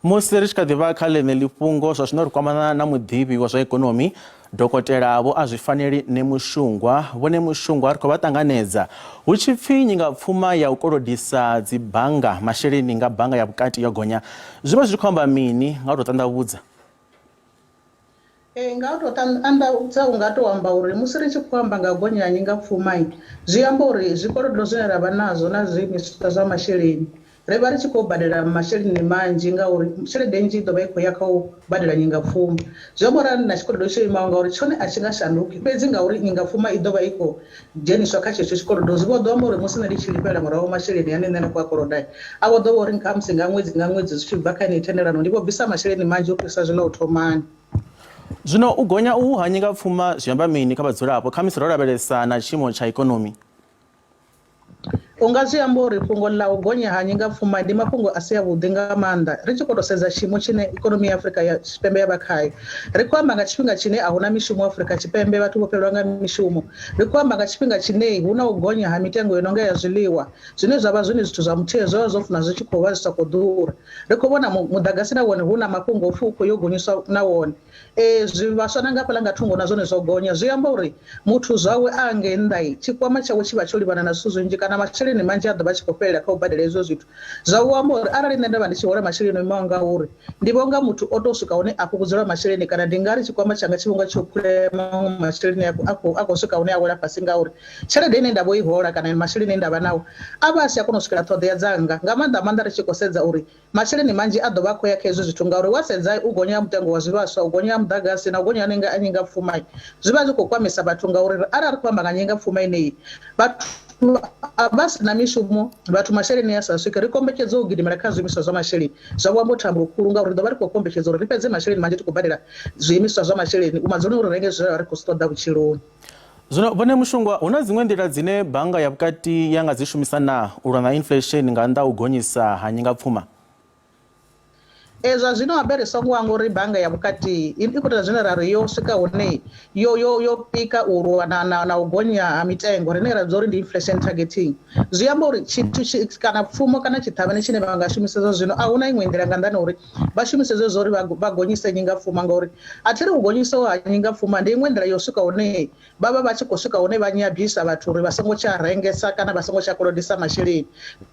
Musi ri tshi kha ḓi vha kha ḽeneḽi fhungo, zwa zwino ri kwamana na muḓivhi wa zwa ikonomi, Dokotela Vho Azwifaneli Nemushungwa. Vho Nemushungwa ri khou vha ṱanganedza hu tshi pfi nyingapfuma ya u kolodisa dzibannga masheleni nga bannga ya vhukati yo gonya. Zwi vha zwi tshi khou amba mini nga u tou ṱanḓavhudza? Ee, nga u tou anḓadza u nga tou amba uri musi ri tshi khou amba nga u gonya ha nyingapfuma, zwi amba uri zwikolodo zwine ra vha nazwo na zwiimiswa zwa masheleni ri vha ri tshi khou badela masheleni manzhi ngauri tshelede nnzhi i ḓo vha i khou ya kha u badela nyingapfuma. Zwi amba uri arali ni na tshikolodo tsho imaho ngauri tshone a tshi nga shanduki fhedzi ngauri nyingapfuma i ḓo vha i khou dzheniswa kha tshetsho tshikolodo zwi vho ḓo amba uri musi nṋe ndi tshi lifhela murahu masheleni ane nṋe nda khou a koloda a vho ḓo vha uri khamusi nga ṅwedzi nga ṅwedzi zwi tshi bva kha yeneyi thendelano ndi vho bvisa masheleni manzhi u fhirisa zwiḽa u thomani. Zwino u gonya uhu ha nyingapfuma zwi amba mini kha vhadzulapo khamusi ro lavhelesa na tshiimo tsha ikonomi? U nga zwi amba uri fhungo ḽa u gonya ha nyingapfuma ndi mafhungo a si avhuḓi nga maanḓa ri tshi khou tou sedza tshiimo tshine ikonomi ya Afrika ya Tshipembe ya vha khayo. Ri khou amba nga tshifhinga tshine a hu na mishumo Afrika Tshipembe, vhathu vho fhelelwa nga mishumo. Ri khou amba nga tshifhinga tshine hu na u gonya ha mitengo yo no nga ya zwiḽiwa, zwine zwa vha zwone zwithu zwa mutheo zwo vha zwo funa zwi tshi khou vha zwi sa khou ḓura. Ri khou vhona muḓagasi na wone hu na mafhungo o pfi u khou yo gonyiswa na wone. Ee, zwivhaswa na nga hafhaḽa nga thungo na zwone zwo gonya. Zwi amba uri muthu zwawe a ngei nnḓa, tshikwama tshawe tshi vha tsho livhana na zwithu zwinzhi kana masheleni manzhi a ḓo vha a tshi khou fhelela kha u badela hezwo zwithu. Zwa u amba uri arali nṋe nda vha ndi tshi hola masheleni o imaho nga uri, ndi vho nga muthu o tou swika hune a fhungudzelwa masheleni kana ndi nga ri tshikwama tshanga tshi vho nga tsho phulea maṅwe masheleni a khou swika hune a wela fhasi ngauri tshelede ine nda vho i hola kana masheleni ane nda vha nao a vha a si a kona u swikela ṱhoḓea dzanga nga maanḓa maanḓa ri tshi khou sedza uri Masheleni manzhi a ḓo vha a khou ya kha hezwi zwithu ngauri wa sedza u gonya ha mutengo wa zwivhaswa, u gonya ha muḓagasi na u gonya ha nyingapfuma zwi vha zwi khou kwamisa vhathu ngauri arali ri khou amba nga nyingapfuma yeneyi vhathu vha si na mishumo, vhathu masheleni a sa swiki ri kombetshedzwa u gidimela kha zwiimiswa zwa masheleni. Zwa vho amba thambulo khulu ngauri ri ḓo vha ri khou kombetshedza uri ri fhedze masheleni manzhi ri khou badela zwiimiswa zwa masheleni madzuloni uri renge zwine ra vha ri khou zwi ṱoḓa vhutshiloni. Zwino Vho Nemushungwa, hu na dziṅwe nḓila dzine bannga ya vhukati ya nga dzi shumisa naa u lwa na inflesheni nga nnḓa ha u gonyisa ha nyingapfuma? Ee, zwa zwino habe ri songo hangwa uri bannga ya vhukati i khou ita zwine ra ri yo swika hune yo yo yo pika u lwa na, na, na u gonya ha mitengo rine ra vhidza uri ndi inflation targeting. Zwi amba uri tshithu tshi, kana pfumo kana tshiṱhavhane tshine vha nga shumisa zwa zwino a huna iṅwe nḓila nga nnḓani uri vha shumise zwezwo uri vha gonyise nyingapfuma ngauri a thi ri u gonyisiwa ha nyingapfuma ndi iṅwe nḓila yo swika hune vha vha vha tshi khou swika hune vha nyabisa vhathu uri vha songo tsha rengesa kana vha songo tsha kolodisa masheleni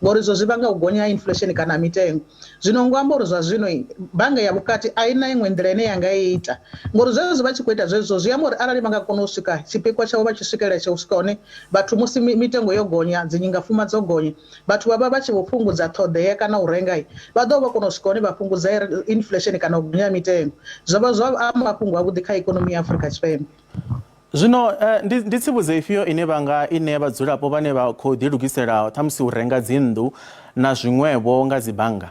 ngori izwo zwi vhanga u gonya ha inflation kana mitengo. Zwino ngo amba uri zwa zwino bannga ya vhukati a i na iṅwe nḓila ine ya nga ita ngori zwezwo vha tshi khou ita zwezwo zwi amba uri arali vha nga kona u swika tshipikwa tshavho vha tshi swikelela tsha u swika hone vhathu musi mitengo yo gonya dzi nyingapfuma dzo gonya vhathu vha vha vha tshi vho fhungudza ṱhoḓea kana u renga, vha ḓo vha kona u swika hune vha fhungudza inflation kana u gonya mitengo. Zwo vha zwa a mafhungo avhuḓi kha ikonomi ya Afrika Tshipembe. Zwino ndi, ndi tsivhudzo ifhio ine vha nga i ṋea vhadzulapo vhane vha khou ḓilugisela ṱhamusi u renga dzinnḓu na zwiṅwevho nga dzibannga?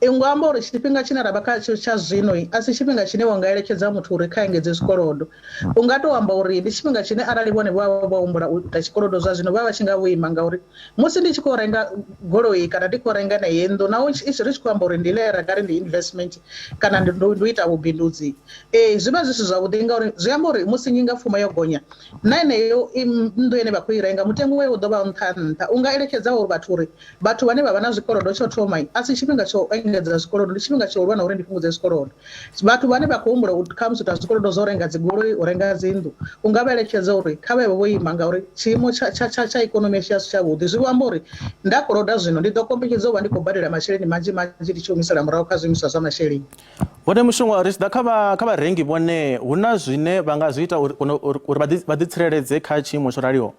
I ngo amba uri tshifhinga tshine ra vha khatsho tsha zwino a si tshifhinga tshine wa nga eletshedza muthu uri kha engedze zwikolodo. U nga tou amba uri ndi tshifhinga tshine arali vhone vho vha vho humbula u ita tshikolodo zwa zwino vha vha tshi nga vho ima ngauri musi ndi tshi khou renga goloi kana ndi khou renga na heyi nnḓu naho ri tshi khou amba uri ndi ine ra nga ri ndi investment kana ndi u ita vhubindudzi, ee zwi vha zwi si zwavhuḓi ngauri zwi amba uri musi nyingapfuma yo gonya na yeneyo nnḓu ine vha khou i renga mutengo wayo u ḓo vha u nṱha nṱha. U nga eletshedza vhathu uri Vhathu vhane vha vha na zwikolodo tsho thoma a si tshifhinga tsha u engedza zwikolodo, ndi tshifhinga tsha u lwa na uri ndi fhungudze zwikolodo. Vhathu vhane vha khou humbula u khamusi u ita zwikolodo zwa u renga dzigoloi, u renga dzinnḓu, u nga vha eletshedza uri kha vha vhe vho ima ngauri tshiimo tsha tsha tsha tsha ikonomi yashu a si tshavhuḓi. Zwi vho amba uri nda koloda zwino ndi ḓo kombetshedza u vha ndi khou badela masheleni manzhi manzhi ndi tshi humisela murahu kha zwiimiswa zwa masheleni. Vhone Mushungwa, ri tshi ḓa kha vha kha vharengi vhone hu na zwine vha nga zwi ita uri uri vha ḓitsireledze kha tshiimo tsho raliho?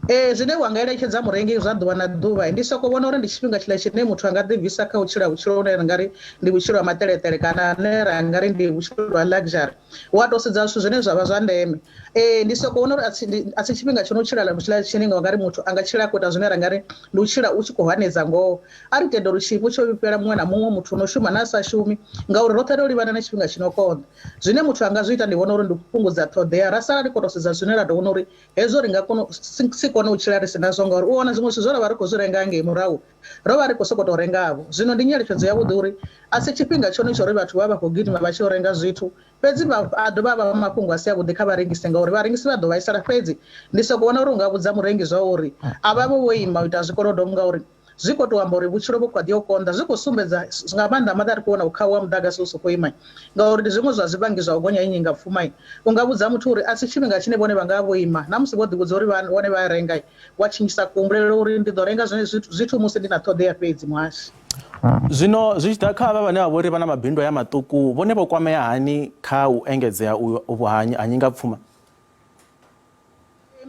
Ee, zwine wa nga eletshedza murengi zwa ḓuvha na ḓuvha ndi soko vhona uri ndi tshifhinga tshiḽa tshine muthu a nga ḓi bvisa kha u tshila vhutshilo hune ra nga ri ndi vhutshilo ha maṱeleṱele kana ane ra nga ri ndi vhutshilo ha luxury wa to sedza zwithu zwine zwavha zwa ndeme. Ee ndi soko vhona uri a si tshifhinga tsho no tshila vhutshilo tshine nga ri muthu anga tshila a khou ita zwine ra nga ri ndi u tshila u tshi khou hanedza ngoho. A ri tende uri tshiimo tsho vhifhela muṅwe na muṅwe muthu no shuma na sa shumi ngauri roṱhe ro livhana na tshifhinga tshi no konḓa. Zwine muthu anga zwi ita ndi vhona uri ndi u fhungudza ṱhoḓea ra sala ri khou tou sedza zwine ra tou vhona uri hezwo ri nga kona si kone u tshila ri si nazwo ngauri u wana zwiṅwe zwithu zwe ra vha ri khou zwi renga ngei murahu ro vha ri khou sokou tou rengavho. Zwino ndi nyeletshedzo yavhuḓi uri a si tshifhinga tshone tsha uri vhathu vha vha khou gidima vha tshi yo renga zwithu fhedzi vha a dovha a vha mafhungo a si avhuḓi kha vharengisi ngauri vharengisi vha ḓo vhaisala fhedzi ndi sokou vhona uri u nga vhudza murengi zwa uri a vha vhe vho ima u ita zwikolodo ngauri. Zwi khou tou amba uri vhutshilo vhu kha ḓi yo konḓa. Zwi khou sumbedza nga maanḓa maanḓa ri khou vhona u khauwa ha muḓagasi u sokou ima, ngauri ndi zwiṅwe zwa zwivhangi zwa u gonya ha nyingapfuma. U nga vhudza muthu uri a si tshifhinga tshine vhone vha nga vho ima na musi vho ḓivhudza uri vhone vha a renga, wa tshintshisa kuhumbulele uri ndi ḓo renga zwithu musi ndi na ṱhoḓea fhedzi muhashi. Zwino zwi tshi ḓa kha havha vhane vha vhori vha na mabindu aya maṱuku, vhone vho kwamea hani kha u engedzea uvhu ha nyingapfuma?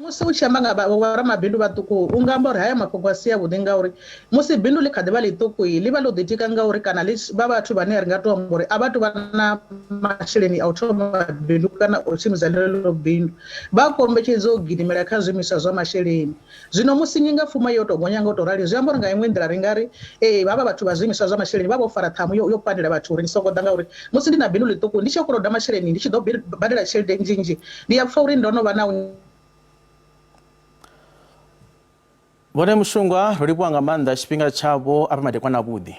Musi u tshi amba nga vhoramabindu vhaṱuku u nga amba uri haya mafhungo a si avhuḓi ngauri musi bindu ḽi kha ḓi vha ḽiṱuku ḽi vha ḽo ḓitika ngauri kana vha vhathu vhane ri nga tou amba uri a vha tu vha na masheleni a u thoma bindu kana u tshimbidza ḽeneḽo bindu, vha kombetshedza u gidimela kha zwiimiswa zwa masheleni. Zwino musi nyingapfuma yo tou gonya nga u tou rali zwi amba uri nga iṅwe nḓila ri nga ri ee havha vhathu vha zwiimiswa zwa masheleni vha vho fara ṱhamu yo pandela vhathu uri ni songo ḓa ngauri musi ndi na bindu ḽiṱuku ndi tshi yo koloda masheleni ndi tshi ḓo badela tshelede nnzhi nnzhi ndi a pfha uri ndo no vha na. Vhone Mushungwa, ro livhuwa nga maanḓa tshifhinga tshavho afha madekwana avhuḓi.